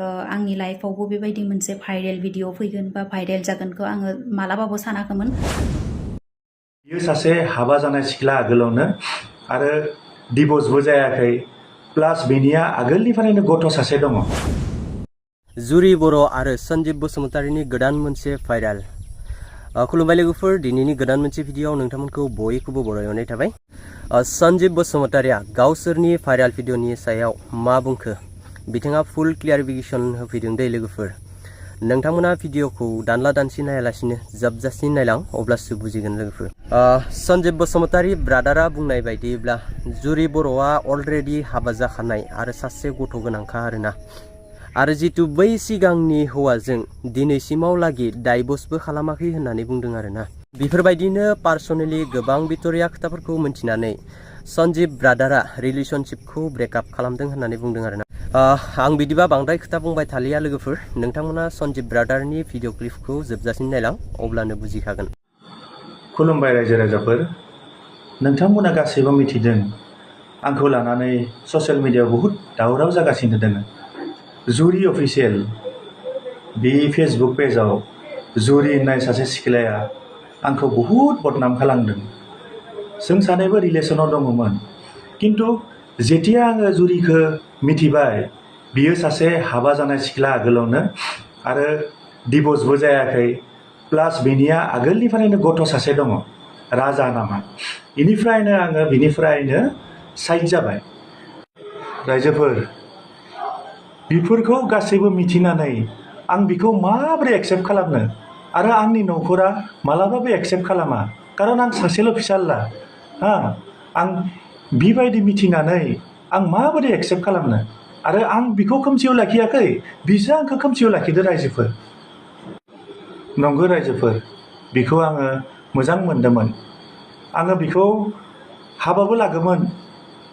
आंनि लाइफआवबो बेबायदि मोनसे भाइरेल भिडिअ फैगोन बा भाइरेल जागोनखौ आङो मालाबाबो सानाखैमोन। बियो सासे हाबा जानाय सिख्ला आगोलावनो आरो डिभर्सबो जायाखै प्लास बेनिया आगोलनिफ्रायनो गथ' सासे दङ। जुरि बर' आरो सन्जीब बसुमतारीनि गोदान मोनसे भाइरेल। खुलुमबाय लोगोफोर, दिनैनि गोदान मोनसे भिडिअआव नोंथांमोनखौ बयखौबो बरायनाय थाबाय। सन्जीब बसुमतारीया गावसोरनि भाइरेल भिडिअनि सायाव मा बुंखो बिथाङा फुल क्लियारिफिकेसन होफैदों दै लोगोफोर। नोंथांमोना भिडिअखौ दानला दानसि नायालासिनो जोबजासिम नायलां अब्लासो बुजिगोन लोगोफोर। सन्जीब बसुमतारी ब्रादारा बुंनाय बायदिब्ला जुरि बर'आ अलरेडि हाबा जाखानाय आरो सासे गथ' गोनांखा आरोना। आरो जितु बै सिगांनि हौवाजों दिनैसिमाव लागि डाइभर्सबो खालामाखै होननानै बुंदों आरोना। बेफोरबायदिनो पार्सनेलि गोबां बिथरिया खोथाफोरखौ मिन्थिनानै सन्जीब ब्रादारा रिलेशनशिपखौ ब्रेकआप खालामदों होननानै बुंदों आरोना। आं बिदिबा बांद्राय खोथा बुंबाय थालिया लोगोफोर, नोंथांमोना सन्जीब ब्रादारनि भिडिअ क्लिपखौ जोबजासिम नायलां अब्लानो बुजिखागोन। खुलुमबाय रायजो राजाफोर, नोंथांमोना गासैबो मिथिदों आंखौ लानानै ससियेल मिडियायाव बहुद दावराव जागासिनो दङ। जुरि अफिसियेल बे फेसबुक पेजाव जुरि होननाय सासे सिख्लाया आंखौ बहुद बदनाम खालामदों। जों सानैबो रिलेसनाव दङमोन, किन्तु जेतिया आङो जुरिखौ मिथिबाय बियो सासे हाबा जानाय सिख्ला आगोलावनो आरो डिभर्सबो जायाखै प्लास बेनिया आगोलनिफ्रायनो गथ' सासे दङ, राजा नामा। बेनिफ्रायनो आङो बिनिफ्रायनो साइड जाबाय। रायजोफोर, बेफोरखौ गासैबो मिथिनानै आं बिखौ माबोरै एक्सेप्ट खालामनो आरो आंनि न'खरा मालाबाबो एक्सेप्ट खालामा, खारन आं सासेल' फिसाला। आं बिबायदि मिथिनानै आं माबोरै एक्सेप्ट खालामनो आरो आं बिखौ खोमसियाव लाखियाखै, बिसो आंखौ खोमसियाव लाखिदो रायजोफोर। नंगौ रायजोफोर, बिखौ आङो मोजां मोनदोंमोन, आङो बिखौ हाबाबो लागोमोन,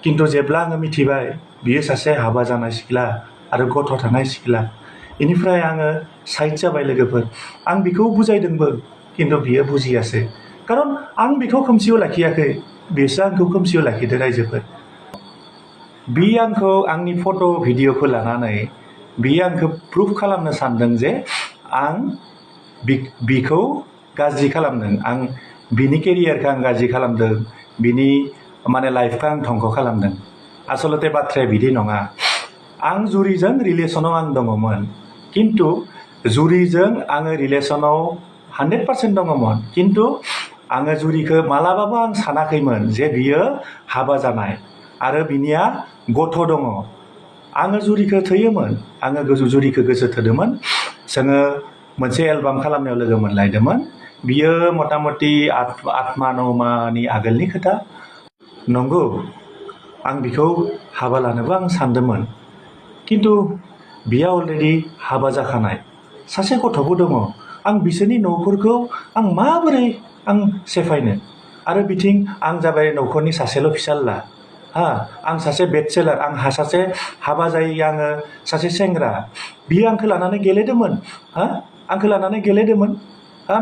किन्तु जेब्ला आङो मिथिबाय बियो सासे हाबा जानाय सिख्ला आरो गथ' थानाय सिख्ला, बेनिफ्राय आङो साइड जाबाय लोगोफोर। आं बिखौ बुजायदोंबो, किन्तु बियो बुजियासै, खारन आं बिखौ खोमसियाव लाखियाखै, बिसो आंखौ खोमसियाव लाखिदो रायजोफोर। बि आंखौ आंनि फट' भिडिअखौ लानानै बियो आंखौ प्रुफ खालामनो सानदों जे आं बिखौ गाज्रि खालामदों, आं बिनि केरियारखौ आं गाज्रि खालामदों, बिनि माने लाइफखौ आं धंख' खालामदों। आसलते बाथ्राया बिदि नङा। आं जुरिजों रिलेसनाव आं दङमोन, किन्तु जुरिजों आङो रिलेसनाव 100% दङमोन, किन्तु आङो जुरिखौ मालाबाबो आं सानाखैमोन जे बियो हाबा जानाय आरो बिनिया गथ' दङ। आङो जुरिखौ थोयोमोन, आङो जुरिखौ गोसो थोदोंमोन। जोङो मोनसे एलबाम खालामनायाव लोगो मोनलायदोंमोन। बियो मथा मथि 8 मा 9 मानि आगोलनि खोथा। नंगौ, आं बिखौ हाबा लानोबो आं सानदोंमोन, किन्तु बियो अलरेडि हाबा जाखानाय, सासे गथ'बो दङ। आं बिसोरनि न'फोरखौ आं माबोरै आं सेफायनो आरो बिथिं आं जाबाय न'खरनि सासेल' फिसाला। आं सासे बेचेलार, आं सासे हाबा जायै, आङो सासे सेंग्रा। बियो आंखौ लानानै गेलेदोंमोन, आंखौ लानानै गेलेदोंमोन।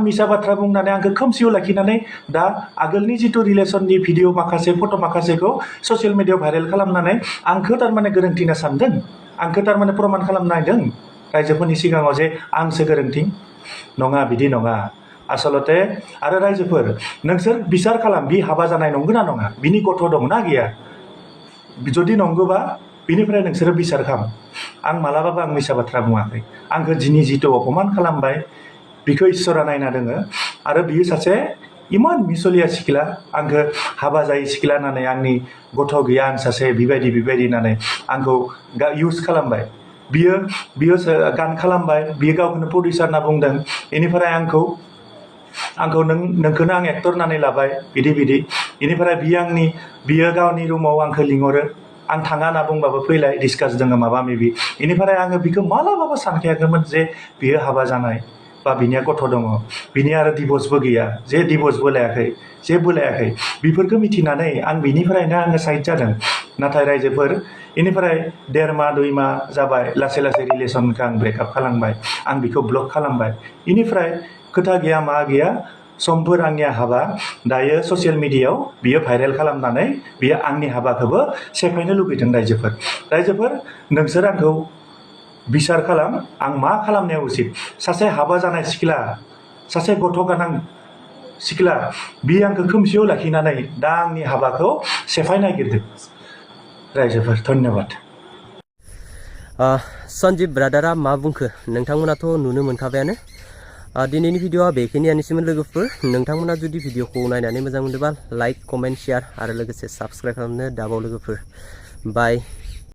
मिसा बाथ्रा बुंनानै आंखौ खोमसियाव लाखिनानै दा आगोलनि जितु रिलेसननि भिडिअ माखासे फट' माखासेखौ ससियेल मिडियायाव भाइरेल खालामनानै आंखौ थारमाने गोरोन्थि होनना सानदों, आंखौ थारमाने प्रमान खालामनो नायदों रायजोफोरनि सिगाङाव जे आंसो गोरोन्थि। नङा, बिदि नङा आसलते। आरो रायजोफोर, नोंसोर बिसार खालाम, बि हाबा जानाय नंगौना नङा, बिनि गथ' दंना गैया। जुदि नंगौबा बिनिफ्राय नोंसोरो बिसार खालाम। आं मालाबाबो आं मिसा बाथ्रा बुङाखै। आंखौ दिनै जितु अपमान खालामबाय बिखौ इसोरा नायना दोङो, आरो बियो सासे इमान मिसलिया सिख्ला, आंखौ हाबा जायै सिख्ला होननानै, आंनि गथ' गैया, आं सासे बेबायदि होननानै आंखौ इउज खालामबाय। बियो गान खालामबाय, बियो गावखौनो प्रडिउसार होनना बुंदों, बेनिफ्राय आंखौ नोंखौनो आं एक्टर होननानै लाबाय, बिदि बेनिफ्राय बियो गावनि रुमाव आंखौ लिंहरो, आं थाङा होनना बुंबाबो फैलाय डिसकास दोङो माबा माबि। बेनिफ्राय आङो बिखौ मालाबाबो सानखायाखैमोन जे बियो हाबा जानाय बा बिनिया गथ' दङ, बिनिया आरो डिभर्सबो गैया, जे डिभर्सबो लायाखै, जेबो लायाखै। बेफोरखौ मिथिनानै आं बिनिफ्रायनो आङो साइड जादों। नाथाय रायजोफोर, बेनिफ्राय 1.5 मा 2 मा जाबाय, लासै लासै रिलेसनखौ आं ब्रेकआप खालामबाय, आं बिखौ ब्लक खालामबाय। बेनिफ्राय खोथा गैया मा गैया, समफोर आंनिया हाबा, दायो ससियेल मिडियायाव बियो भाइरेल खालामनानै बियो आंनि हाबाखौबो सेफायनो लुगैदों। रायजोफोर, नोंसोर आंखौ बिसार खालाम आं मा खालामनाया उचित सासे हाबा जानाय सिख्ला सासे गथ' गोनां सिख्ला बियो आंखौ खोमसियाव लाखिनानै दा आंनि हाबाखौ सेफाय नागिरदों रायजोफोर धन्यबाद सन्जीब ब्रादारा मा बुंखो नोंथांमोनाथ' नुनो मोनखाबायानो दिनैनि भिडिअआ बेखिनियानोसैमोन लोगोफोर नोंथांमोना जुदि भिडिअखौ नायनानै मोजां मोनदोंबा लाइक कमेन्ट शेयार आरो लोगोसे साबस्क्राइब खालामनो दाबाव लोगोफोर बाय